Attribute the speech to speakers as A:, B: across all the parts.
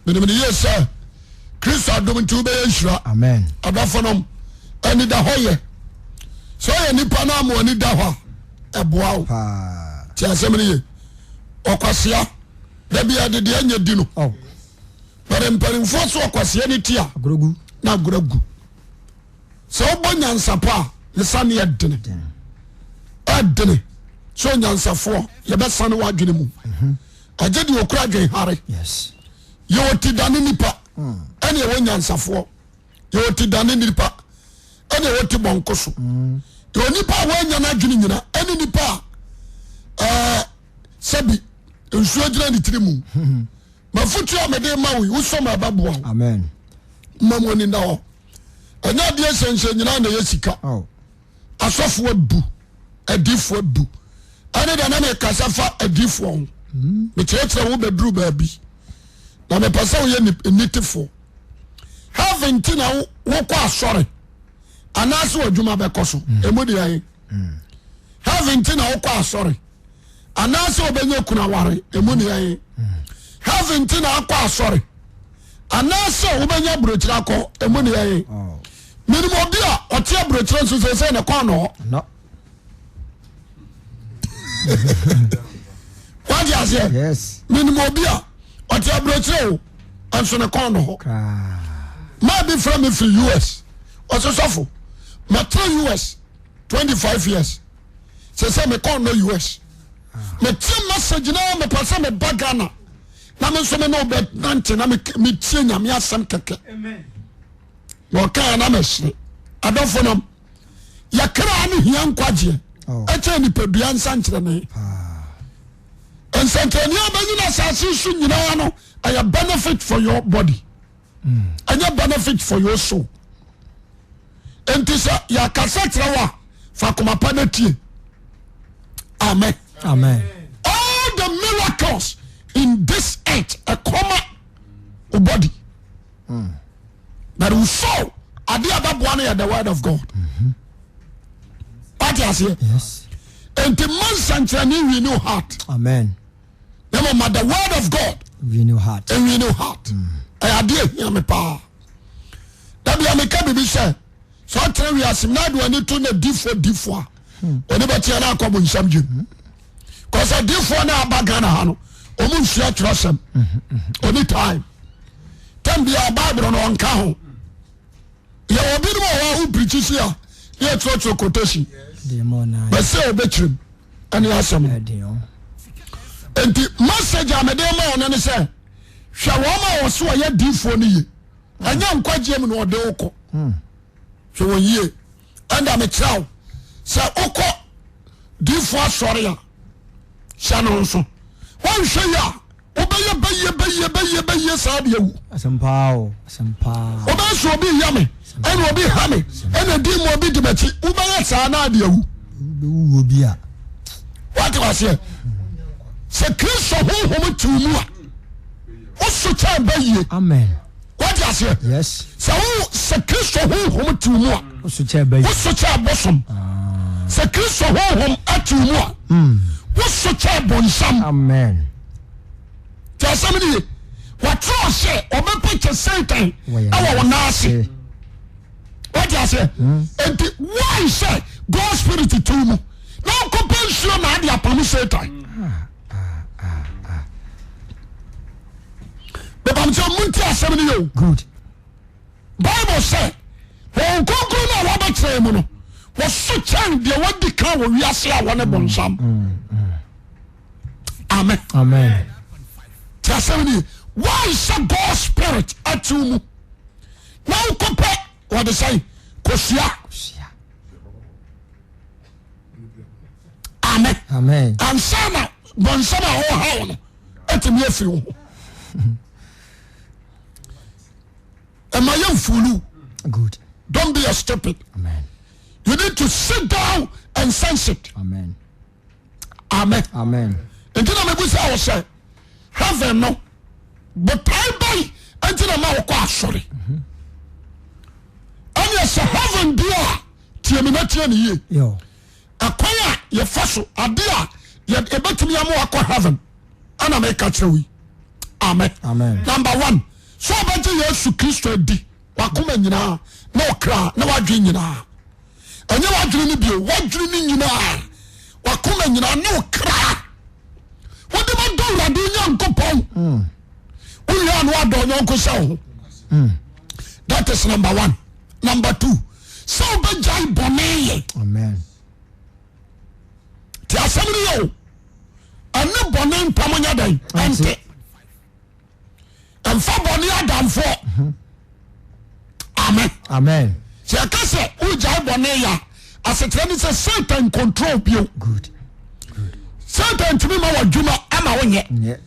A: Menim no yie sɛ Kristo adom nti wobɛyɛ nhyira.
B: Amen.
A: Adɔfonom, anidahɔ yɛ. Sɛ ɔyɛ nipa no ama ani da hɔ a, ɛboa wo.
B: Paa.
A: Ti asɛm no ye. Ɔkwasea, da bi ade deɛ nyɛ di no.
B: Oh.
A: Bɛrɛ mpanimfoɔ so ɔkwasea ne ti a.
B: Agorɔgu.
A: Na agorɔ gu. Sɛ wobɔ nyansapɔ a, ne sane yɛ dene. Ɛdene. Sɛ onyansafoɔ, yɛbɛsane w'adwene mu. Mhm. Agye deɛ okura adwenhare. Yɛwɔ ti dane nipa hmm. ɛne ɛwɔ nyansafoɔ. Yɛwɔ ti dane nipa ɛne ɛwɔ ti bɔnko so. Hmm. Yɛwɔ nipa a wɔanya n'adwene nyina ɛne nipa a ɛɛ sɛbi nsuo gyina ne tiri mu. Hmm. Mafutu a mede ma wo yi wosɔ ma ɛbɛboa wo.
B: Amen.
A: Mma mu ani nna hɔ. Ɛnyɛ adeɛ hyɛnhyɛn nyinaa na ɛyɛ sika.
B: Oh.
A: Asɔfoɔ abu, adiifoɔ abu. Ɛne deɛ na mekasa fa adiifoɔ ho. Mekyerɛkyerɛ wo bɛduru baabi. Na mepɛ sɛ woyɛ nitefoɔ. Heaven nti na wokɔ asɔre anaasɛ w'adwuma bɛkɔ so. Ɛmu deɛ he. Heaven nti na wokɔ asɔre anaasɛ wobɛnya kunu aware. Ɛmu deɛ he. Heaven nti na akɔ asɔre anaasɛ wobɛnya aburokyerɛ akɔ. Ɛmu deɛ he.
B: Oh.
A: Menim obi a ɔte aburokyerɛ nso sɛ sɛ ne kɔn nɔ
B: No.
A: Wate aseɛ?
B: Yes.
A: Menim obi a ɔte aburokyerɛ o nso ne kɔn nɔ hɔ.
B: Kraa.
A: Maa bi frɛ me firi US. Ɔsɛ sɔfo, matena US 25 years. Sɛ sɛ me kɔn nɔ US. Metie message na mepɛ sɛ meba Ghana na me nso me ne wo bɛnante na metie Nyame asɛm kɛkɛ.
C: Amen.
A: Na ɔkaa na mɛsere adɔfo nom yɛkra no hia nkwagyeɛ
B: oh.
A: ɛkyɛ nipadua nsɛnkyerɛnne nsɛnkyerɛnne a bɛnyina asase so nyinaa no ɛyɛ benefit for your body hmm. ɛnyɛ benefit for your soul nti sɛ yɛakasa kyerɛ wo a fa koma pa no tie amen
B: amen
A: all the miracles in this earth ɛkɔma wo body
B: mm.
A: But wo soul adeɛ a bɛboa no yɛ the word of God. Wate aseɛ?
B: Yes.
A: Nti ma nsɛnkyerɛnne nwi ne heart.
B: Amen.
A: Na mmom ma the word of God
B: nwi ne heart.
A: Nwi ne heart. Ɛyɛ adeɛ ehia me paa. Dabi a meka biribi sɛ sɛ ɔtena wiase mu na ade w'ani to na difoɔ difoɔ a ɔne bɛteɛ no akɔ bonsam gyem. Kɔsɛ difoɔ no aba Ghana ha no ɔmo nsua twerɛsɛm. Ɔni time. Tam biara Bible no ɔnka ho. Yɛwɔ binom a wɔn pirikyi si a ne yɛtwerɛtwerɛ quotation. Bɛsɛ ɔbɛkyerɛ mu ɛne asɛm no. Nti message a mede ma ɔno ne sɛ hwɛ wɔn a wɔso wɔyɛ difoɔ no yie. Ɛnyɛ nkwagyeɛ mu na ɔde wokɔ. Hwɛ wɔn yie. Ɛnda mekyerɛ wo sɛ wokɔ difoɔ asɔre a hyɛ no nso. Wɔnhwɛ yie a wobɛyɛ bɛyɛ bɛyɛ bɛyɛ bɛyɛ saa de awu.
B: Asɛmpaa o, asɛmpaa.
A: Wobɛyɛ sɛ obi yɛ me ɛna obi ha me ɛna di mu obi di m'akyi wobɛyɛ saa na ade awu.
B: Wobɛwu obi a.
A: Wate waseɛ sɛ Kristo honhom te wo mu a woso kyɛn bɛyie.
B: Amen.
A: Wate aseɛ.
B: Yes.
A: Sɛ wo sɛ Kristo honhom te wo mu a.
B: Woso kyɛn bɛyie.
A: Woso kyɛn bosom.
B: Ah.
A: Sɛ Kristo honhom te wo mu a.
B: Hmm.
A: Woso kyɛn bonsam.
B: Amen.
A: Tí asɛm ni ye. Wɔtwerɛ sɛ ɔbɛpɛkyɛ Satan ɛwɔ wɔn nan ase. Wate aseɛ.
B: Hmm.
A: Nti why sɛ God spirit te wo mu na wokɔpɛ nsuo na ade apam Satan.
B: Ah, ah, ah,
A: Bɛbam sɛ mu nti asɛm ni yɛ o.
B: Good.
A: Bible sɛ Honhom Kronkron no a wɔabɛkyerɛ mu no wɔso kyɛn deɛ wɔadi kan wɔ wiase a wɔne bonsam. Amen.
B: Amen.
A: Ti asɛm ni why sɛ God spirit atew mu na wokɔpɛ wɔde sɛn kosua. Amen.
B: Amen.
A: Ansa na bonsam a ɔhaw no atumi afiri wo ho. Ɛma yɛ nfulu.
B: Good.
A: Don't be a stupid.
B: Amen.
A: You need to sit down and sense it.
B: Amen.
A: Amen.
B: Amen.
A: Nti na mebu sɛ wɔ sɛ heaven no botae bɛyi nti na ma wokɔ asɔre. Ɛne sɛ heaven di a tie me na tie ne yie. Ɛkwan a yɛfa so ade a yɛbɛtumi ama wakɔ heaven ɛna meka kyerɛ wo yi. Amen. Number one, sɛ ɔbɛgye Yesu Kristo adi wakoma nyinaa na ɔkra na wadwene nyinaa. Ɛnyɛ wadwene no bio, wadwene no nyinaa, wakoma nyinaa ne ɔkra. Wode bɛdɔ Awurade Nyankopɔn. Wowie a na wadɔ ɔnyɔnko sɛ wo ho. That is number one. Number two, sɛ wobɛgyae bɔne yɛ.
B: Amen.
A: Ti asɛm no yɛ o. Ɛne bɔne ntam nyɛ dɛn? Ɛnte. Ɛmfa bɔne adamfoɔ. Amen.
B: Amen.
A: Sɛ yɛka sɛ wogyae bɔne yɛ a, asekyerɛ ne sɛ Satan control bio.
B: Good.
A: Satan ntumi ma w'adwuma ama wonyɛ.
B: Nyɛ.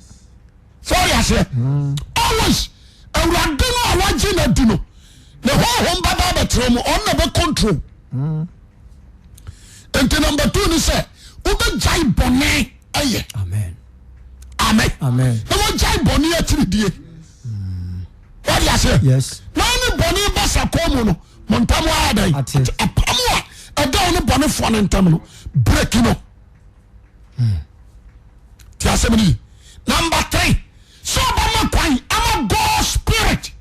A: Sɛ ɔyɛ aseɛ. Always awurade no a wagye no adi no ne honhom bɛba abɛtena mu ɔno na bɛ control. Nti number two ni sɛ wobɛgyae bɔne ɛyɛ.
B: Amen.
A: Amen.
B: Amen.
A: Na wagyae bɔne akyiridie. Wode aseɛ.
B: Yes.
A: Na ne bɔne ba sakɔɔ mu no mo ntam ayɛ dɛn?
B: Ate.
A: Apam a ɛda wo ne bɔnefoɔ no ntam no break no. Ti asɛm no yi. Number three, sɛ ɔbɛma kwan ama God spirit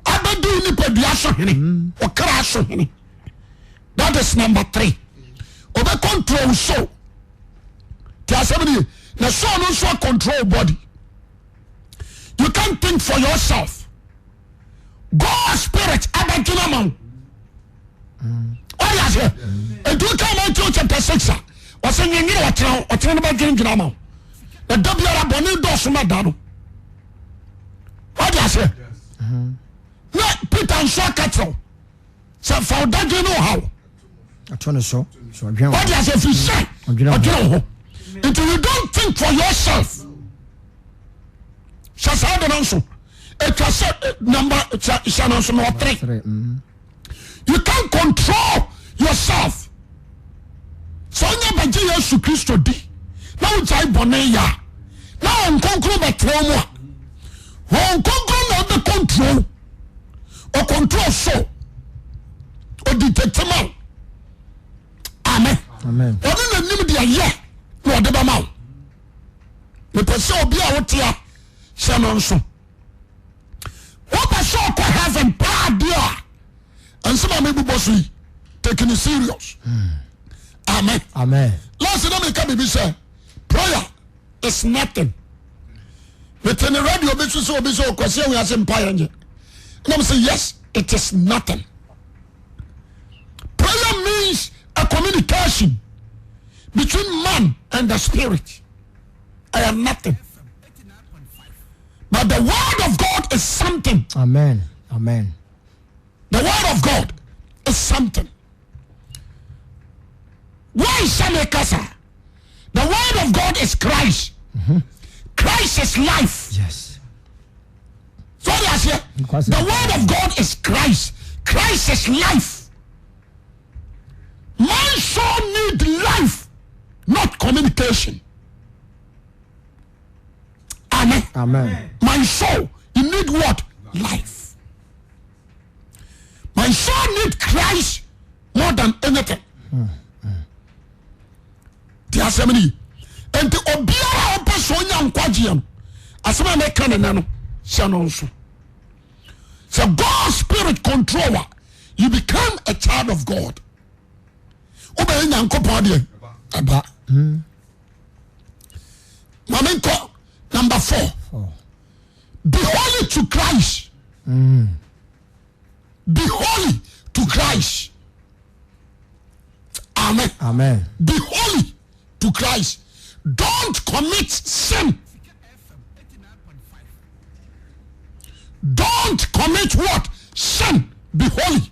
A: abɛdi wo nipadua so hene, ɔkra so hene. That is number three. Ɔbɛ control wo soul. Ti asɛm no yi. Na soul no nso control body. You can't think for yourself. God spirit abɛdwene ama wo. Ɔde aseɛ. Nti woka Matthew chapter 6 a, ɔsɛ nwenwene ɔkyena ho, ɔkyena no bɛdwendwene ama wo. Na da biara bɔne dɔɔso ma da no. Ɔde aseɛ. Na Peter nso aka kyerɛ wo sɛ fa wo dadwene ne ɔhaw.
B: Ato ne so. So ɔdwene
A: Ɔde aseɛ firi sɛ
B: Ɔdwene ho.
A: ɔdwene wo ho. Nti you don't think for yourself. Hyɛ saa de no nso. Atwa sɛ number hyɛ no nso na ɔtere.
B: Three.
A: You can't control yourself. Sɛ wonya bɛgye Yesu Kristo di na wogyae bɔne yɛ a, na wɔn nkonkron bɛtena mu a, wɔn nkonkron na ɔbɛ control. Ɔcontrol so. Ɔdi tete ma wo. Amen.
B: Amen.
A: Ɔne n'anim deɛ yɛ na ɔde bɛma wo. Mepɛ sɛ obi a wote a hyɛ no nso. Wopɛ sɛ ɔkɔ heaven paa deɛ a, nsɛm a mebobɔ so yi, take it serious. Amen.
B: Amen.
A: Last na meka biribi sɛ prayer is nothing. Mete ne radio bi so sɛ obi sɛ ɔkwasi awia se mpaeɛ nyɛ. Na me sɛ yes, it is nothing. Prayer means a communication between man and the spirit. I am nothing. But the word of God is something.
B: Amen. Amen.
A: The word of God is something. Why sɛ kasa? The word of God is Christ. Christ is life.
B: Yes.
A: So what I say? The word of God is Christ. Christ is life. Man so need life, not communication. Amen.
B: Amen.
A: My soul, you need what? Life. My soul need Christ more than anything. Ti asɛm ni. Nti obiara a ɔpɛ sɛ ɔnya nkwagyeɛ no, asɛm a mɛka ne nɛ no, hyɛ no nso. Sɛ God spirit control a, you become a child of God. Wobɛyɛ Nyankopɔn deɛ ɛba. Maame nkɔ number four. Be holy to Christ. Be holy to Christ. Amen.
B: Amen.
A: Be holy to Christ. Don't commit sin. Don't commit what? Sin. Be holy.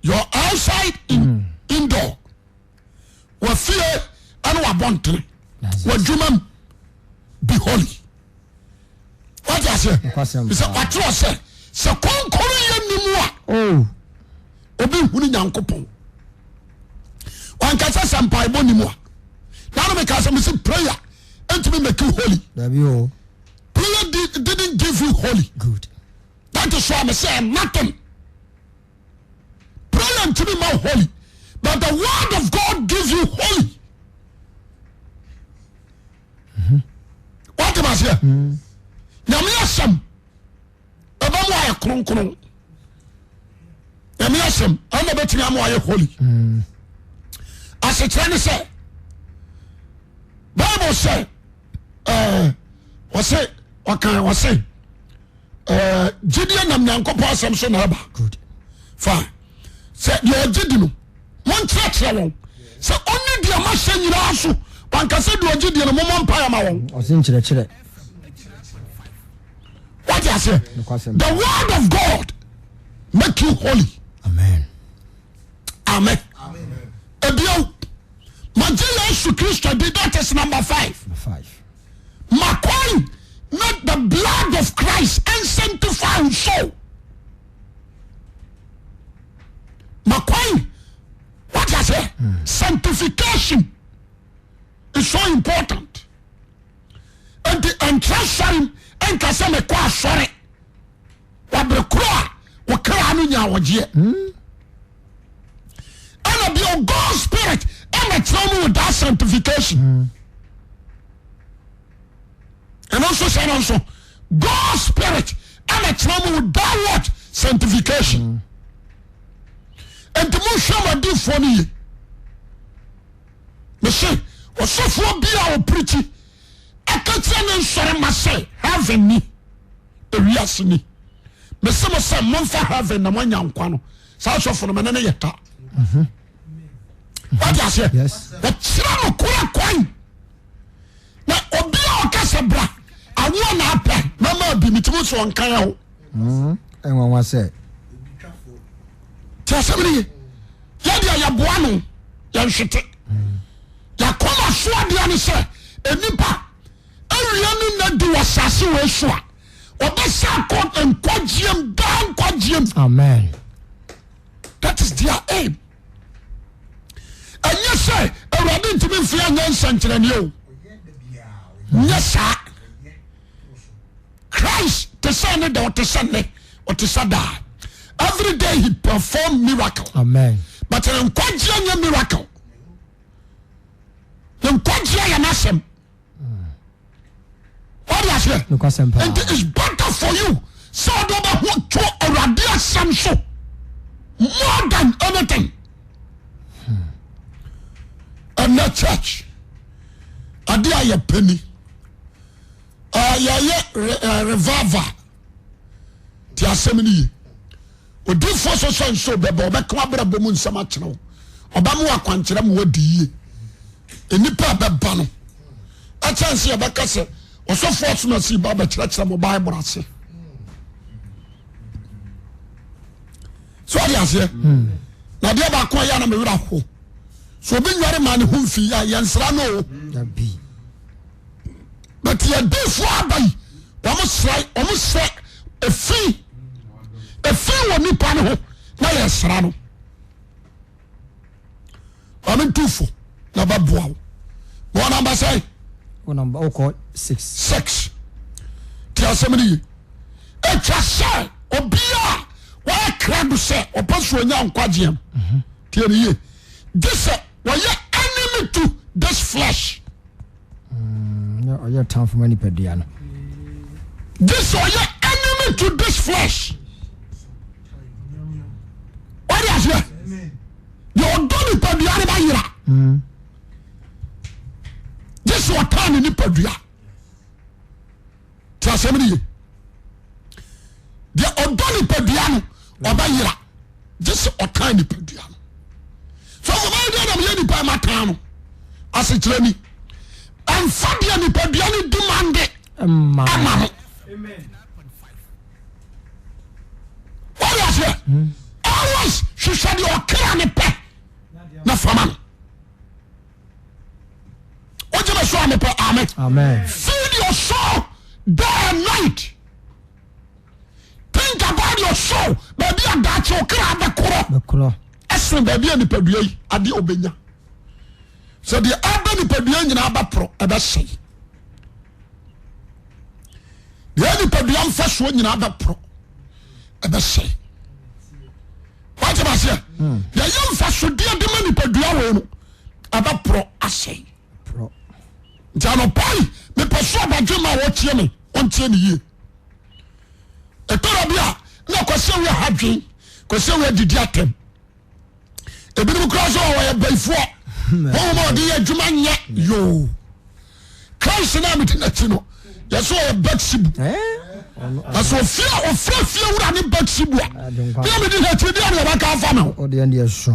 A: Your outside in, indoor. Wafie ɛne wabɔntene. Wadwuma mu. Be holy. Wate aseɛ? Sɛ wakyerɛ sɛ sɛ kɔnkɔn yɛ ni mu a.
B: Oh.
A: Obi nhunu Nyankopɔn. Wankasa sɛ mpaebɔ ni mu a. Nanu mi ka sɛ mi si prayer ntumi make you holy.
B: Dabi o.
A: Prayer didn't give you holy.
B: Good.
A: That is why I say nothing. Prayer ntumi ma holy, but the word of God gives you holy. What am ma aseɛ nyame asɛm ɛbɛ mu ayɛ kronkron nyame asɛm ɛna bɛtumi ama ayɛ holy asekyerɛ ne sɛ bible sɛ ɛɛ ɔse ɔkan ɔse ɛɛ gyidie nam nyankopɔn asɛm so na ɛba fine sɛ deɛ ɔgye di no monkyerɛkyerɛ wɔn sɛ ɔnni deɛ mahyɛ nyinaa so wanka sɛ deɛ ɔgye die no mommɔ mpaeɛ ma wɔn.
B: Ɔse nkyerɛkyerɛ.
A: Wate aseɛ? The word of God make you holy.
B: Amen.
A: Amen. Ebio, magye Yesu Kristo di that is number five. Makwan na the blood of Christ and sanctify your soul. Makwan, wate aseɛ? Sanctification is so important. Nti ɛntra sɔre nka sɛ mekɔ asɔre wabere koro a wɔkra no nya ɔgyeɛ ɛna bi o God spirit ɛna kyerɛ mu with that sanctification ɛno nso hyɛ no nso God spirit ɛna kyerɛ mu with that what sanctification nti mo hwɛ mo adiifoɔ no yie mese ɔsɔfoɔ bi a ɔpirikyi ɛka kyerɛ ne nsɔre ma sɛ heaven ni ewiase ni mese mo sɛ momfa heaven na moanya nkwa no saa sɔfo no mene ne yɛ ta wate aseɛ ɔkyerɛ no kora kwan na obi a ɔka sɛ bra awoɔ na apɛ mɛma bi metumi so ɔnka yɛ ho
B: ɛnwanwa sɛ
A: te asɛm no ye yɛdeɛ yɛboa no yɛnhwete yɛakoma so adeɛ ne sɛ nnipa awia ne nna di wɔ asase wei so a ɔbɛsa akɔ nkwagyeɛm daa nkwagyeɛm.
B: Amen.
A: That is their aim. Ɛnyɛ sɛ awurade ntumi mfe anyɛ nsɛnkyerɛnneɛ o. Nyɛ saa. Christ te sɛ ne da ɔte sɛ nnɛ ɔte sɛ daa. Every day he perform miracle.
B: Amen.
A: But nkwagyeɛ nyɛ miracle. Nkwagyeɛ yɛ n'asɛm. Wọ́n aseɛ. Nti it's better for you sɛ ɔde ɔbɛ ho to awurade asɛm so more than anything. Ɛnɛ church ade a yɛ pɛ ni yɛyɛ revival ti asɛm ni yie. Odiyifoɔ sɔ sɛ nso bɛba ɔbɛka w'abrabɔ mu nsɛm akyerɛ wo ɔbɛma wo akwankyerɛ ma wadi yie nnipa a bɛba no ɛkyɛn sɛ yɛbɛka sɛ ɔsɔfoɔ asomasi ba bɛkyerɛkyerɛ mo bible ase so ɔde aseɛ hmm. na adeɛ baako a yɛ na mewerɛ ho so obi nware ma ne ho mfi a yɛnsra no o but yɛdifoɔ aba yi wɔn sra wɔn sra efi efi wɔ nipa no ho na yɛ sra no maame ntufo na bɛ boa wo wɔn namba sɛn.
B: Wɔn namba ɔkɔ six.
A: Six ti asɛm ni yie atwa sɛ obi a wɔyɛ krado sɛ ɔpɛ so onya nkwagyeɛ no mhm. tiɛ ni yie gye sɛ wɔyɛ enemy to this flesh.
B: Mm, ɔyɛ tamfo ma nipadua no.
A: Gye sɛ ɔyɛ enemy to this flesh. Wọ́n aseɛ deɛ ɔdɔ nipadua no bɛ yera. Mm. Gye sɛ ɔtaa ne nipadua. Ti asɛm no ye. Deɛ ɔdɔ nipadua no ɔbɛ yera. Gye sɛ ɔtan nipadua no. So ɔbɛyɛ deɛ nam yɛ nipa ma tan no. Asekyerɛ ni. Ɛnfa deɛ nipadua no demande ɛma no. Wɔde aseɛ. Always hwehwɛ deɛ ɔkra ne pɛ na fama no. Wogye me so a mepɛ amen. Feed your soul day and night. Think about your soul. Baabi a daakye ɔkra bɛkorɔ. Ɛsen baabi a nipadua yi adeɛ ɔbɛnya. Sɛ deɛ ɛbɛ nipadua nyinaa bɛporɔ ɛbɛsɛe. Deɛ nipadua mfasoɔ nyinaa bɛporɔ ɛbɛsɛe. Wate aseɛ? Hmm. Deɛ yɛ mfasodeɛ de ma nipadua wɔ no ɛbɛporɔ asɛe. Nti anɔpa yi mepɛ. Mepɛ sɛ ɔbadwe ma wɔtie me, ɔntie ne yie. Ɛtɔrɔ bi a na kwasi awia ha dwen, kwasi awia didi atɛm. Ebinom koraa sɛ wɔyɛ bayifoɔ, wɔn a wɔde yɛ adwuma nyɛ yoo. Christ na mede n'akyi no, yɛsɛ ɔyɛ Beelzebub. Na sɛ ofie a ofura fie wura ne Beelzebub a, deɛ mede n'akyi deɛ na ɔbɛka afa me ho. So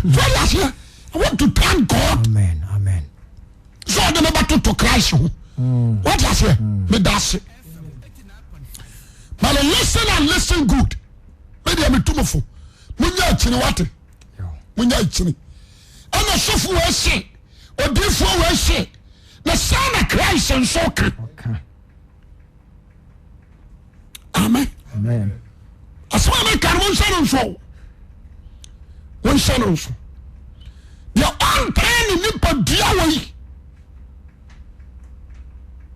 A: ɔde aseɛ, I want to thank God.
B: Amen. Amen.
A: Sɛ ɔde me bɛtoto Christ ho. Wate aseɛ, meda ase. But listen and listen good. Me deɛ metu mo fo. Munya akyini wate. Munya akyini. Ɛna sɔfo wɔ se, odiifoɔ wɔ se, na saa na Christ nso ka. Amen. Asɛm a meka no monhyɛ no nso. Monhyɛ no nso. Deɛ ɔntaa ne nipadua wɔ yi.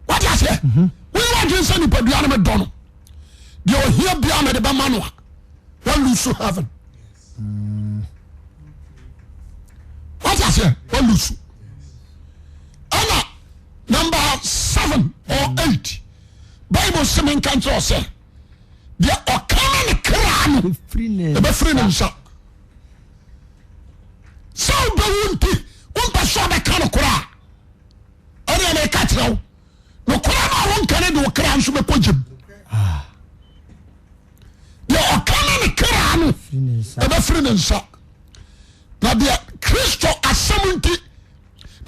A: Wate aseɛ? Mhm. Woyɛ w'adwene sɛ nipadua no medɔ no. Deɛ ɔhia biara mede bɛma no a, walusu heaven. Wate aseɛ? Walusu. Ɛna number 7 or 8. Bible se menka nkyerɛ wo sɛ deɛ ɔkama ne kra no ɛbɛfiri ne nsa. Sɛ wobɛwu nti wompɛ sɛ ɔbɛka no koraa ɛneɛ meka kyerɛ wo nokora no a wonka no de wo kra nso bɛkɔ gyem. Deɛ ɔkama ne kra no ɛbɛfiri ne nsa na deɛ Kristo asɛm nti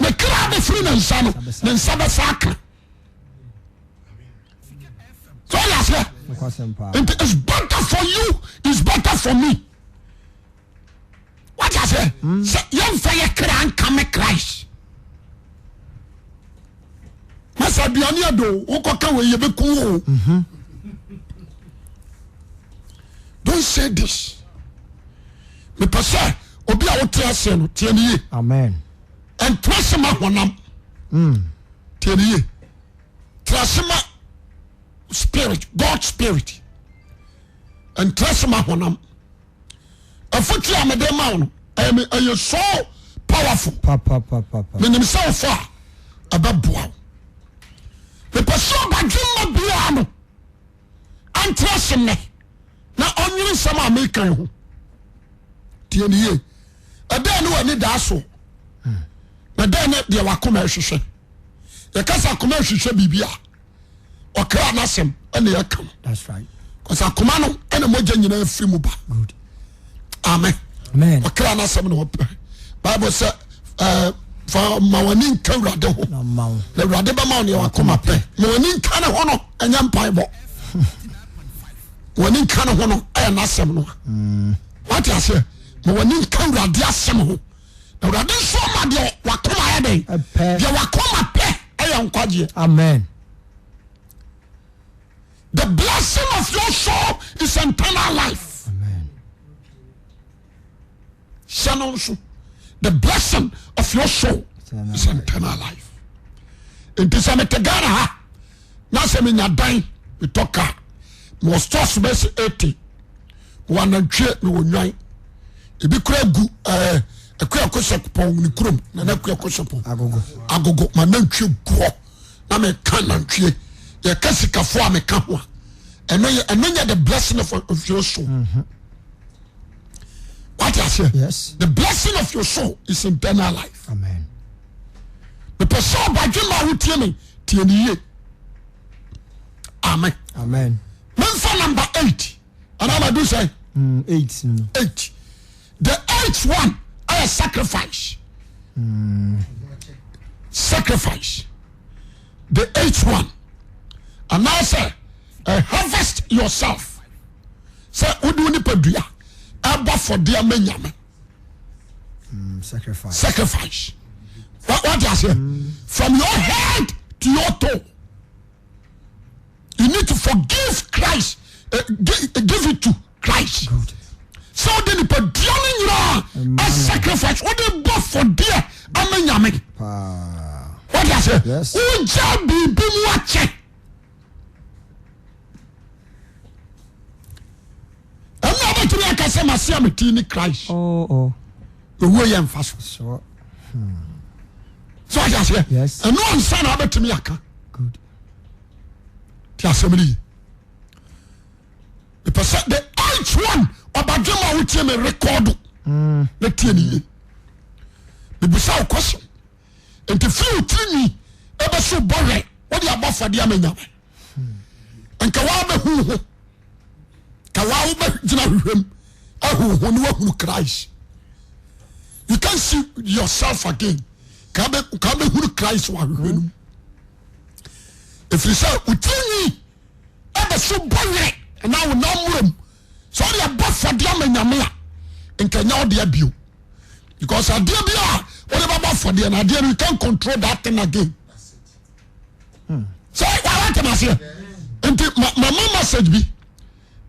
A: ne kra bɛfiri ne nsa no ne nsa bɛsa aka. So ɔyɛ aseɛ nti it's better for you it's better for me. Wate aseɛ sɛ yɛmfa yɛ kra nkame Christ. Masa aduane ado wokɔka wei yɛbɛku wo. Don't say this. Mepɛ sɛ obi a wote aseɛ no tie ne yie.
B: Amen.
A: Ɛntena se ma honam. Tie ne yie. Tena se ma spirit, God spirit. Ɛntena se ma honam. Afotu a mede ma wo no ɛyɛ so powerful. Menim sɛ wofa a ɛbɛboa wo. Mepɛ sɛ ɔbadwemma biara no antra ase nnɛ na ɔnwene nsɛm a meka ho. Tie ne yie. Ɛdɛn ne w'ani daa so na dɛn ne deɛ wakoma ɛhwehwɛ? Yɛka sɛ akoma ɛhwehwɛ biribi a ɔkra n'asɛm ɛna ɛka no. Kɔsɛ akoma no ɛna mogya nyinaa firi mu ba. Amen. Ɔkra n'asɛm na ɔpɛ. Bible sɛ ɛɛ fa ma w'ani nka awurade ho na awurade bɛma wo nea wakoma pɛ. Ma w'ani nka ne ho no ɛnyɛ mpaebɔ. W'ani nka ne ho no ɛyɛ n'asɛm no. Mm. Wate aseɛ? Ma w'ani nka awurade asɛm ho. Na awurade nso ama deɛ wakoma yɛ dɛn? Deɛ wakoma pɛ ɛyɛ nkwagyeɛ.
B: Amen.
A: The blessing of your soul is eternal life.
B: Amen.
A: Hyɛ no nso. The blessing of your soul is eternal life. Nti sɛ mete Ghana ha na sɛ menya dan metɔ car mewɔ stores bɛsɛ 80 mewɔ anantwie mewɔ nwan ebi kura gu ɛɛ eh, akua kosɛpɔn ne kurom nana akua kosɛpɔn
B: agogo
A: agogo ma nantwie guɔ na meka nantwie yɛka sikafoɔ a meka ho a ɛno yɛ ɛno nyɛ the blessing of, of your soul mm -hmm. wate aseɛ
B: yes.
A: the blessing of your soul is internal life
B: amen
A: mepɛ sɛ ɔbadwe ma wotie me tie ne yie amen
B: amen
A: memfa number 8 anaa madu sɛ
B: 8
A: 8 the eighth one ɛyɛ sacrifice mm. sacrifice the eighth one anaasɛ uh, harvest yourself sɛ wode wo nipadua ɛbɔ afɔdeɛ ama nyame
B: sacrifice
A: sacrifice what you say from your head to your toe you need to forgive Christ uh, give, give it to Christ sɛ wode nipadua no nyinaa a sacrifice wode bɔ afɔdeɛ ama nyame what you say wogya biribi mu akyɛ ɛna wobɛtumi aka sɛ mase a mete ne Christ
B: oh, oh.
A: owuo yɛ mfa so
B: hmm.
A: So wate aseɛ?
B: Yes.
A: Ɛno ansa na abɛtumi aka.
B: Good.
A: Ti asɛm no yi. Mepɛ sɛ the eighth one ɔbadwe ma wotie me rekɔdo na tie ne yie. Mebusa wo question. Nti firi wo tiri nwi ɛbɛso bɔhwɛ wode abɔ afɔdeɛ ama nyame. Nka woabɛhu ho. Ka waa wobɛgyina hwehwɛm ahu ho ne wahunu Christ. You can see yourself again. Ka bɛhunu Christ wɔ ahwehwɛ no mu. Ɛfiri sɛ wo tiri nwi ɛbɛso bɔ werɛ anaa wo nan mmorɔm sɛ wode abɔ afɔdeɛ ama nyame a nka nya wode abio because adeɛ bi a wode bɛbɔ afɔdeɛ no adeɛ no you can control that thing again. Sɛ wàá tẹ̀lé aseɛ nti mama message bi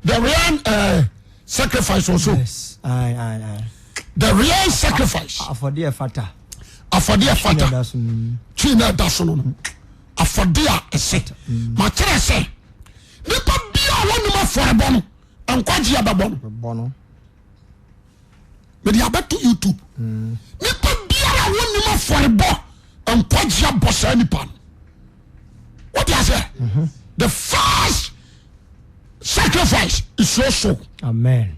A: the real sacrifice also.
B: Yes. Aye, aye, aye.
A: The real sacrifice.
B: Afɔdeɛ fata.
A: Afɔdeɛ fata. Twi na ɛda so no no. Afɔdeɛ a ɛsɛ. Ma kyerɛ sɛ nipa bi a wɔnum afɔrebɔ no nkwagye abɛbɔ no. Mede abɛto YouTube. Nipa biara a wɔnum afɔrebɔ nkwagye abɔ saa nipa no. What you say? The first sacrifice is your soul.
B: Amen.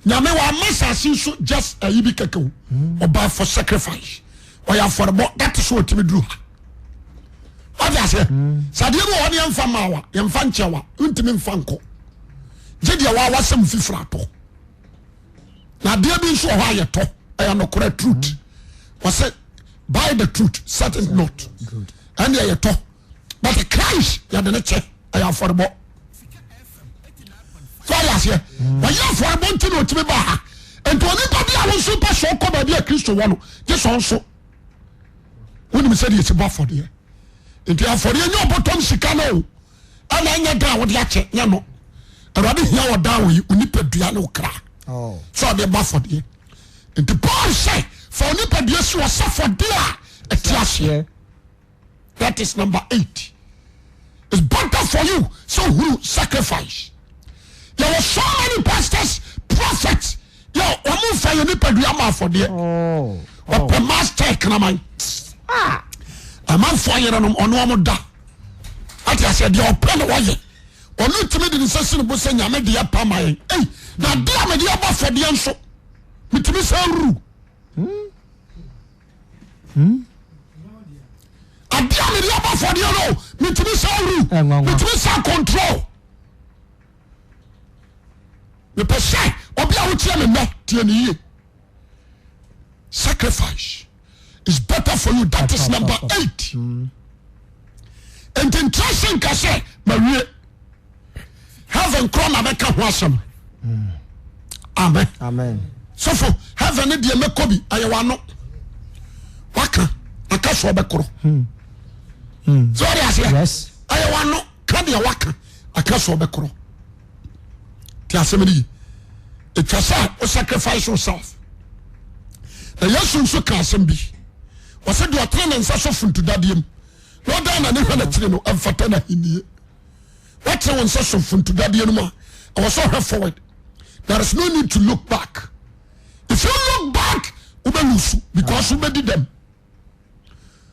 A: Nyame wa ama asase so just ayi bi kɛkɛ o. Ɔbaa for sacrifice. Ɔyɛ afɔrebɔ that is what otimi duru ha. What you say? Sɛ adeɛ bi wɔ hɔ ne yɛmfa maa wa, yɛmfa nkyɛ wa, ntumi mfa nkɔ. Gye deɛ wa wasɛm fifiri atɔ. Na adeɛ bi nso wɔ hɔ a yɛtɔ, ɛyɛ nokorɛ truth. Wɔsɛ buy the truth, set it not. Ɛne yɛtɔ. But Christ yɛde ne kyɛ, ɛyɛ afɔrebɔ. So ɔde aseɛ, ɔyɛ afɔrebɔ nti na ɔtumi baa ha. Nti onipa bi a wo nso pɛ sɛ ɔkɔ baabi a Kristo wɔ no, gye sɛ ɔnso wonim sɛdeɛ ɛsi bɔ afɔdeɛ. Nti afɔdeɛ nyɛ ɔbɔtɔm sika no o, ɛna ɛnyɛ dan a wode akyɛ nyɛ no. Awurade hia wɔ dan wɔ yi, onipadua ne wo kra sɛ ɔde bɔ afɔdeɛ. Nti Paul sɛ fa onipadua si hɔ sɛ afɔdeɛ a ɛte aseɛ. That is number 8. It's better for you so who sacrifice. There were so many pastors, prophets. Yo, wɔn nfa yɛ nipadua ma afɔdeɛ. Ɔpɛ master kraman. Amanfoɔ yerenom ɔno wɔn da. Ate aseɛ deɛ ɔpɛ na wɔyɛ. Ɔno tumi de ne nsa si ne bo sɛ nyame deɛ pa ma yɛn. Ei, na adeɛ a mede abɔ afɔdeɛ nso, metumi sɛ awuru. Adeɛ a mede abɔ afɔdeɛ no, metumi sɛ awuru. Metumi sɛ control. Mepɛ sɛ obi a wotie me nnɛ tie ne yie. Sacrifice is better for you. That is number 8. Nti ntra se nka sɛ mawie heaven korɔ na bɛka ho asɛm. Amen.
B: Amen.
A: Sɔfo heaven ne deɛ mɛkɔ bi ɛyɛ wano waka aka sɛ ɔbɛkorɔ. Sɛ ɔde aseɛ
B: Yes.
A: ɛyɛ wano ka deɛ waka aka sɛ ɔbɛkorɔ. Te asɛm no yi. Ɛtwa sɛ o sacrifice yourself. Na Yesu nso ka asɛm bi. Ɔsɛ deɛ ɔtene ne nsa so funtudadeɛ mu na ɔdan n'ani hwɛ n'akyiri no ɛmfata n'ahennie. Watene wo nsa so funtudadeɛ no mu a ɛwɔ sɛ ɔhwɛ forward. There is no need to look back. If you look back, wobɛlusu because wobɛdi dɛm.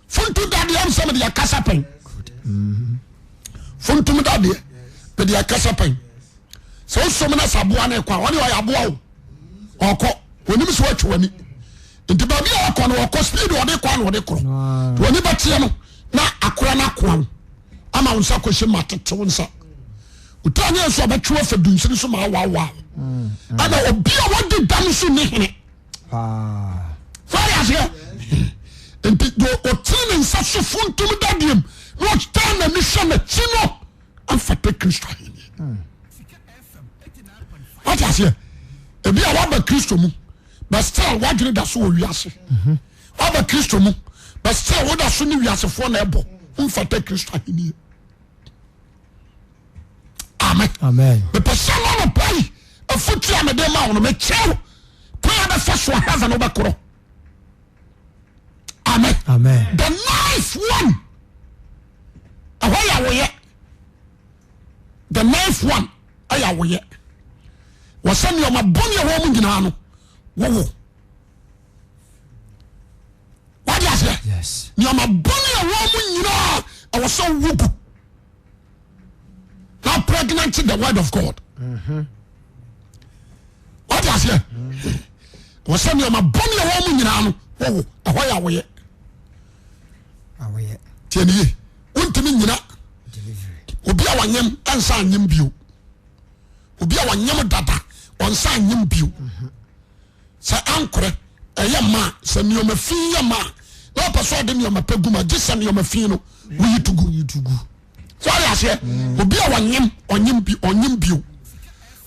A: Funtu dadeɛ nsɛ mede akasa pɛn. Funtum dadeɛ mede akasa pɛn. Sɛ wosom no sɛ aboa no kɔ a ɔne ɔyɛ aboa o. Ɔkɔ onim sɛ watwi w'ani. Nti baabi a ɔkɔ no ɔkɔ speed ɔde kɔ na ɔde korɔ. Nti w'ani bɛteɛ no na akora no akoa wo ama wo nsa kɔhyɛ mu atete wo nsa. Otaa nyɛ nso ɔbɛtwe wo afa dunsini so ma awaawa. Ɛna obi a wadi dam nso nni hene. Sɔre aseɛ. Nti deɛ ɔtene ne nsa so funtum dadeɛ mu na ɔtaa n'ani hwɛ n'akyi no amfata Kristo ahenni. Wate aseɛ? Ebi a waba Kristo mu but still wadwene da so wɔ wiase. Waba Kristo mu but still woda so ne wiasefoɔ na ɛbɔ mfata Kristo ahenni. Amen.
B: Amen.
A: Mepɛ sɛ no anɔpa yi afotu a mede ma wo no mekyerɛ wo kwan a bɛfa so a heaven wobɛkorɔ. Amen.
B: Amen.
A: The ninth one ɛhɔ yɛ awoyɛ. The ninth one ɛyɛ awoyɛ. Wɔsɛ nneɛma bɔne a ɛwɔ mu nyinaa no wowo. Wade aseɛ. Nneɛma bɔne a wɔn mu nyinaa ɛwɔ sɛ wowu gu. Na pregnant the word of God. Wate aseɛ? Wɔ sɛ nneɛma bɔne a wɔn mu nyinaa no wɔwo ɛhɔ yɛ awoyɛ. Tiɛ ne yie. Wontumi nyina. Obi a wanyem ɛnsa anyem bio. Obi a wanyem dada ɔnsa anyem bio. Sɛ ankorɛ ɛyɛ ma a, sɛ nneɛma fi yɛ ma a, na ɔpɛ sɛ ɔde nneɛma pɛ gu ma gye sɛ nneɛma fi no woyi to gu. So ɔyɛ aseɛ mm. Obi a ɔnyem ɔnyem bi ɔnyem bio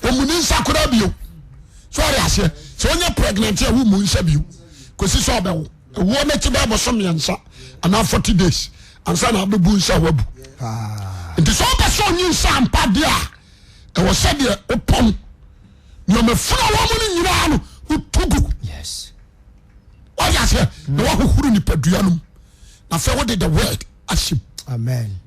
A: ɔmu ne nsa koraa bio. So ɔyɛ aseɛ sɛ ɔnyɛ pregnant a womu nsa bio kòsi sɛ ɔbɛwo ɛwoɔ n'akyi bɛɛ bɔsɔ mmiɛnsa anaa 40 days ansa na abɛbu nsa wabu. Nti sɛ ɔpɛ sɛ ɔnyi nsa ampa deɛ a ɛwɔ sɛ deɛ wopɔn nneɛma funu a wɔn no nyinaa no wotu gu. Wɔde aseɛ na wahohoro nipadua no mu na afei wode the word ahyɛ mu.
B: Amen.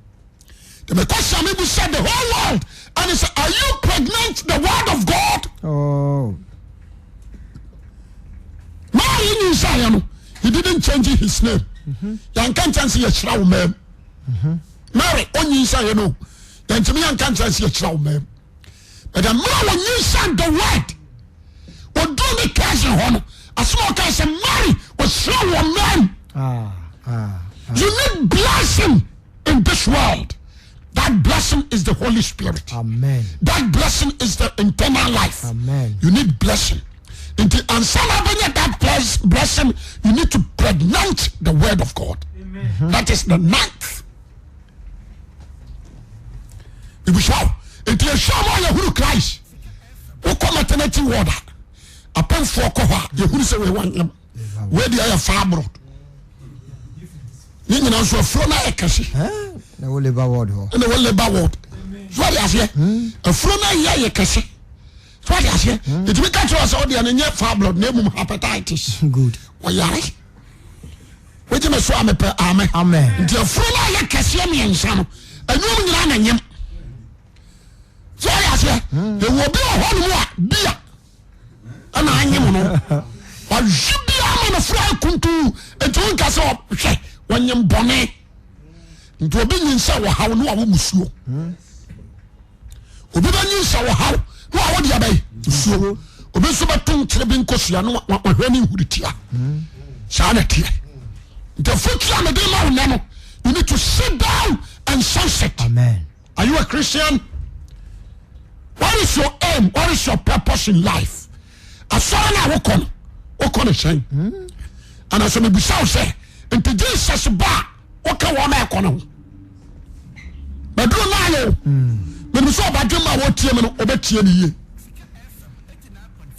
A: The question me bu the whole world and it's are you pregnant the word of God?
B: Oh.
A: Mary nyinsɛn no he didn't change his name. Yɛnka nkyɛn sɛ yɛhyira wo mɛm. Mary onyinsɛn no yɛntumi yɛnka nkyɛn sɛ yɛhyira wo mɛm. But the mmerɛ wɔnyinsɛn the word wɔduru ne cousin hɔ no asɛm a ɔka sɛ Mary wɔhyira wɔ mɛm.
B: Ah, ah, ah.
A: You need blessing in this world. That blessing is the Holy Spirit.
B: Amen.
A: That blessing is the internal life.
B: Amen.
A: You need blessing. Nti ansa na abɛnya that blessing, you need to pregnant the word of God. Amen. Mm-hmm. That is the ninth. Ibisa o. Nti ehwɛ mu a yɛhunu Christ. Wokɔ maternity ward a, apemfoɔ kɔ hɔ a yɛhunu sɛ wei wanyam. Wei deɛ yɛ fibroid. Ne nyinaa nso afuro no ayɛ kɛse.
B: Na wɔ labour ward hɔ.
A: Ɛna wɔ labour ward. So ɔde aseɛ. Hmm. Afuro no ayɛ yɛ kɛse. So ɔde aseɛ. Hmm. Ɛtumi ka kyerɛ sɛ ɔdeɛ no nyɛ fibroid na mmom hepatitis.
B: Good.
A: Ɔyare. Wogye me so a mepɛ amen.
B: Amen.
A: Nti afuro no ayɛ kɛseɛ mmiɛnsa no ɛnyɛ wɔn nyinaa na nyem. So ɔde aseɛ. Hmm. Ɛwɔ bi wɔ hɔ nom a bia. ɛna anyem no ɔhwe biara ma no fura akuntu nti wonka sɛ hwɛ wɔnyem bɔne nti obi nyin sɛ wɔhaw ne wawo musuo obi bɛnyin sɛ wɔhaw ne wawo deɛ bɛyɛ musuo obi nso bɛto nkyere bi nkosua ne wahwɛ ne nhuritia saa na teɛ nti afotu a mede ma wo nɛ no you need to sit down and sense it.
B: Amen.
A: Are you a Christian? What is your aim? What is your purpose in life? Asɔre no a wokɔ no, wokɔ no sɛn? Anaasɛ mebisa wo sɛ, nti Jesus ba a woka wɔn a ɛkɔ no ho? Bɛduru no ayɛ o. Menim sɛ ɔbadwe ma wɔtie me no, ɔbɛtie ne yie.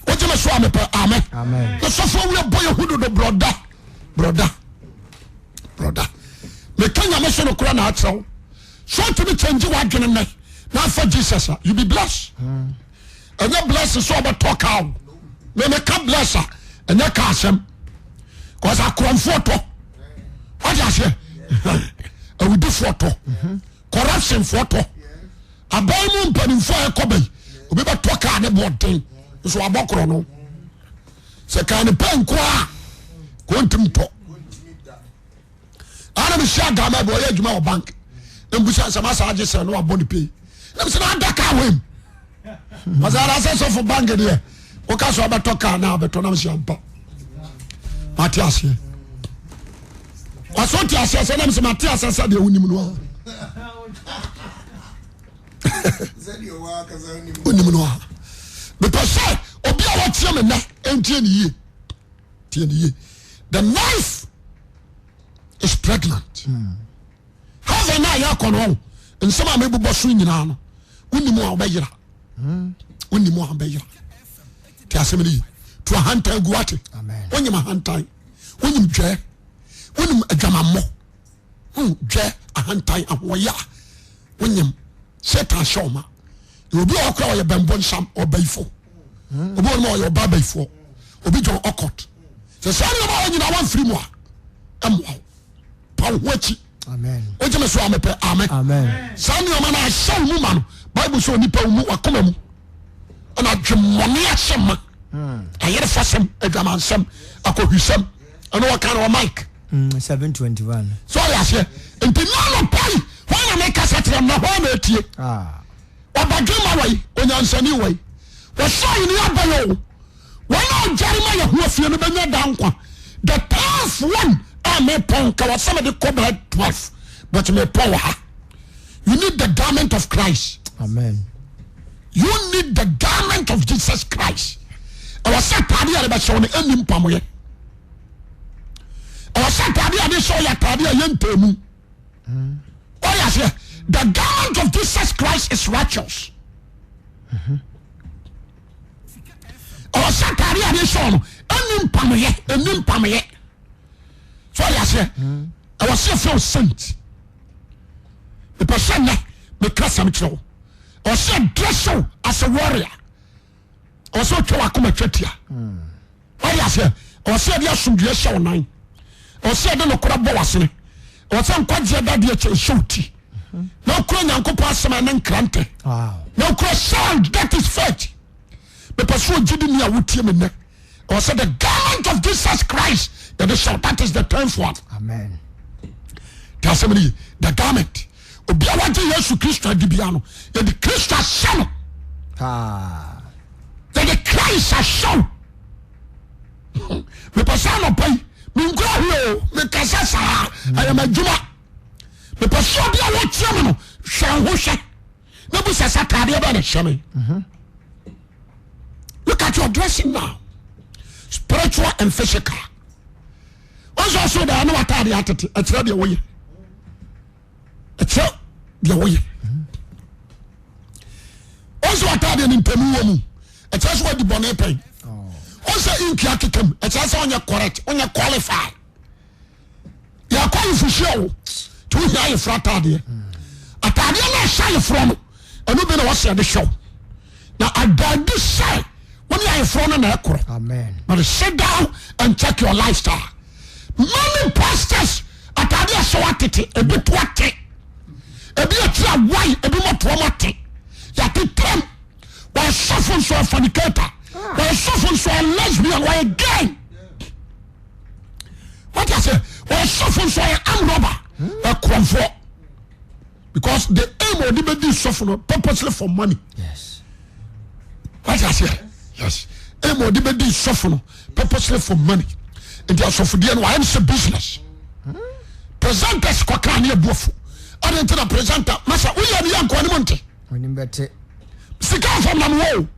A: Wogye me so a mepɛ amen. Na sɔfo awie bɔ yɛ ho dodo brɔda brɔda brɔda. Meka nyame so no kora na akyerɛ wo. So ɔtumi change w'adwene nnɛ na afa Jesus a you be blessed. Ɛnyɛ bless sɛ ɔbɛtɔ kaa o. Mɛmɛ ka bless a ɛnyɛ kaa asɛm. Kɔsɛ akorɔmfoɔ tɔ. Wate aseɛ? Awudifoɔ tɔ. Corruptionfoɔ tɔ. Aban mu mpanimfoɔ a ɛkɔ bɛyi obi bɛtɔ kaa ne bɔ den nso wabɔ korɔ no. Sɛ kaa ne pɛ nko a kɔntim tɔ. Ana mehyia gama bi ɔyɛ adwuma wɔ bank na mbusa sɛ masa agye sɛ na wabɔ ne pay na mesɛ na ada kaa wei mu ɔsɛ ara sɛ sɔfo bank deɛ woka sɛ ɔbɛtɔ kaa na abɛtɔ na mesɛ ampa mate aseɛ ɔsɛ wote aseɛ sɛ na mesɛ mate aseɛ sɛ deɛ wonim no a wonim no a mepɛ sɛ obi a wɔteɛ me nnɛ ɛntie ne yie tie ne yie the knife is pregnant hmm. heaven a yɛkɔ no nsɛm a mebobɔ so nyinaa no wonim a wobɛyera hmm. wonim a wobɛyera te asɛm no yi to ahantan gu ate wonyim ahantan wonyim dwɛ wonim adwamammɔ dwɛ ahantan ahoɔyɛ a wonyim satan hyɛ ɔma obi a ɔkora ɔyɛ bɛnbɔ nsam ɔbayifo hmm. obi wɔn ɔyɛ ɔba abayifoɔ obi jɔn ɔkɔt sɛ saa nneɛma wɔn nyinaa wɔn firi mu a ɛmoa wo pa wo ho akyi wogye me so a mepɛ amen saa nneɛma no ahyɛ wo mu ma no bible sɛ onipa wo mu wakoma mu ɛna adwemmɔne ahyɛ ma hmm. ayerefasɛm adwamansɛm akɔhwisɛm ɛne wɔka no wɔ mike.
B: 7:21.
A: So ɔyɛ aseɛ nti na anɔpa yi hɔ na mekasa kyerɛ na hɔ na etie.
B: Ah.
A: Ɔbadwemma wɔ yi, onyansani wɔ yi, wɔsɔ yi ni abɛyɛ o. Wɔn a ɔdware ma yɛ ho afie no bɛnya da nkwa. The tenth one a mepɔn ka wɔ sɛ mede kɔ bɛyɛ 12 but mepɔn wɔ ha. You need the garment of Christ.
B: Amen.
A: You need the garment of Jesus Christ. Ɛwɔ sɛ ataade a yɛbɛhyɛ wo no ɛnni mpamoyɛ. Ɛwɔ sɛ ataade a yɛde hyɛ wo yɛ ataade a yɛ ntaamu. Ɔyɛ aseɛ. The garment of Jesus Christ is righteous. Ɛwɔ sɛ ataade a yɛde hyɛ wo no ɛnni mpamoyɛ, ɛnni mpamoyɛ. So ɔyɛ aseɛ. Ɛwɔ sɛ yɛfrɛ wo saint. Mepɛ sɛ nnɛ meka asɛm kyerɛ wo. Ɔsɛ dress wo as a warrior. Ɔsɛ ɔtwa w'akoma twa tia. Wade aseɛ. Ɔsɛ ɛde asomdwoeɛ hyɛ wo nan. Ɔsɛ ɛde nokorɛ bɔ w'asene. Ɔsɛ nkwagyeɛ dadeɛ kyɛ ɛhyɛ wo ti. Na okura Nyankopɔn asɛm a ɛne nkrantɛ. Na okura sound that is faith. Mepɛ sɛ ɔgye di ni a wotie me nnɛ. Ɔsɛ the garment of Jesus Christ yɛde hyɛ that is the tenth one.
B: Amen.
A: Tí asɛm ni the garment. Obi a wagye Yesu Kristo adi bia no yɛde Kristo ahyɛ no. Yɛde Christ ahyɛ wo. Mepɛ sɛ anɔpa yi menkura hwee o mekasa saa ɛyɛ m'adwuma. Mepɛ sɛ obi a wɔtie me no hwɛ ho hwɛ na busa sɛ ataadeɛ bɛn na ɛhyɛ me. Look at your dressing now spiritual and physical. Wɔn sɛ ɔsoro daa ne w'ataadeɛ atete ɛkyerɛ deɛ woyɛ. Ɛkyerɛ deɛ woyɛ. Wɔn sɛ w'ataadeɛ no ntamu wɔ mu ɛkyerɛ sɛ wadi bɔne pɛn. Wɔn sɛ inki akeka mu ɛkyerɛ sɛ ɔnyɛ correct ɔnyɛ qualify. Yɛkɔ ayefohyia o nti wohia ayeforɔ ataadeɛ. Ataadeɛ no ɛhyɛ ayeforɔ no ɛno bi na wɔsɛ ɛde hyɛ wo na adaadi sɛ wo ne ayeforɔ no na ɛkorɔ.
B: Amen.
A: But sit down and check your lifestyle. Many pastors ataadeɛ ɛhyɛ wo atete ebi to ate ebi akyiri awae ebi mɔtoɔ mo ate yɛatetam wɔyɛ sɔfo nso ɔyɛ fornicator wɔyɛ sɔfo nso ɔyɛ lesbian wɔyɛ gay. What I say? Ɔsɔfo nso ɔyɛ arm robber, ɛkorɔmfoɔ. Because the aim ɔde bɛ di sɔfo no purposely for money.
B: Yes.
A: What I say? Yes. Aim ɔde bɛ di sɔfo no purposely for money. Nti asɔfodeɛ no wayɛ no sɛ business. Presenters kɔkaa ne abuafo. Ɔde nti na presenter masa woyɛ ne yɛ nkoa ne mu nte.
B: Onim bɛte.
A: Sika nfam na mewɔ o.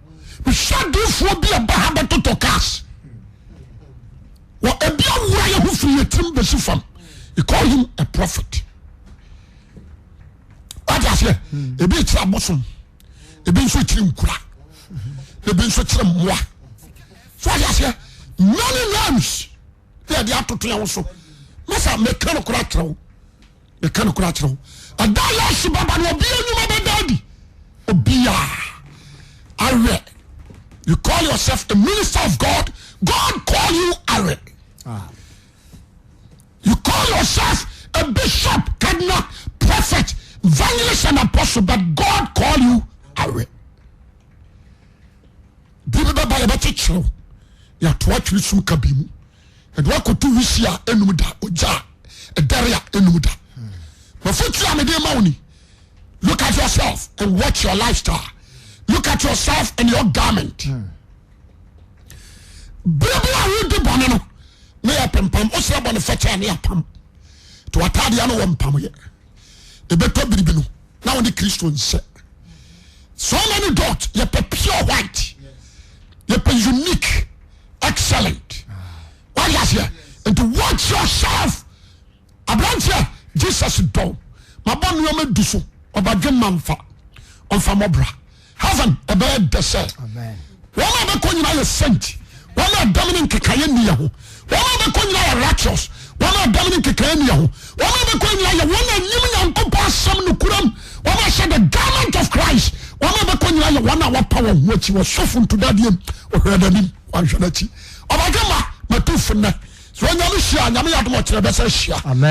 A: Mehwɛ adiifoɔ bi a ba ha bɛtotɔ cars. Wɔ ebi awura yɛ ho firi yɛ tirim bɛsi fam. You call him a prophet. Wate aseɛ? Ebi kyerɛ abosom, ebi nso kyerɛ nkura, ebi nso kyerɛ mmoa. So wate aseɛ? Many names na yɛde atoto yɛn ho so. Masa meka no koraa kyerɛ wo. Meka no koraa kyerɛ wo. Ɛda Yesu bɛba no obiara nnwuma bɛda adi. Obiara awɛ. You call yourself a minister of God. God call you awɛ.
B: Ah.
A: You call yourself a bishop, cardinal, prophet, evangelist and apostle, but God call you awɛ. Biribi bɛba yɛbɛkyekyere wo. Yɛato atwere sum kabi mu. Yɛde wakɔto wisi a ɛnum da, ogya a ɛdɛre a ɛnum da. Mafotu a mede ma wo ni. Look at yourself and watch your lifestyle. Look at yourself and your garment. Bere bi a wodi bɔne no ne yɛ pempam, wosrɛ bɔne fɛkyɛ ne apam. Nti w'ataadeɛ no wɔ mpamyɛ. Ɛbɛtɔ biribi no na wo ne Kristo nsɛ. So many dot yɛpɛ pure white, yɛpɛ unique, excellent. Wade aseɛ? Nti watch yourself. Aberanteɛ Jesus dɔ mabɔ nneɛma du so ɔbadwe ma nfa ɔnfa mɔbra heaven ɛbɛyɛ dɛ sɛ wɔn a bɛkɔ nyinaa yɛ saint wɔn a dɛm ne nkekaeɛ nni yɛ ho wɔn a bɛkɔ nyinaa yɛ righteous wɔn a dɛm ne nkekaeɛ nni yɛ ho wɔn a bɛkɔ nyinaa yɛ wɔn a nyim Nyankopɔn asɛm nokoram wɔn a hyɛ the garment of Christ wɔn a bɛkɔ nyinaa yɛ wɔn a wɔpa wɔn ho akyi wɔsɔfo ntodadeɛ mu ɔhwɛ n'anim wɔnhwɛ n'akyi ɔbadwe ma matu fo nnɛ sɛ onyame hyia nyame yɛ adom ɔkyerɛ bɛsɛ hyia.
B: Amen.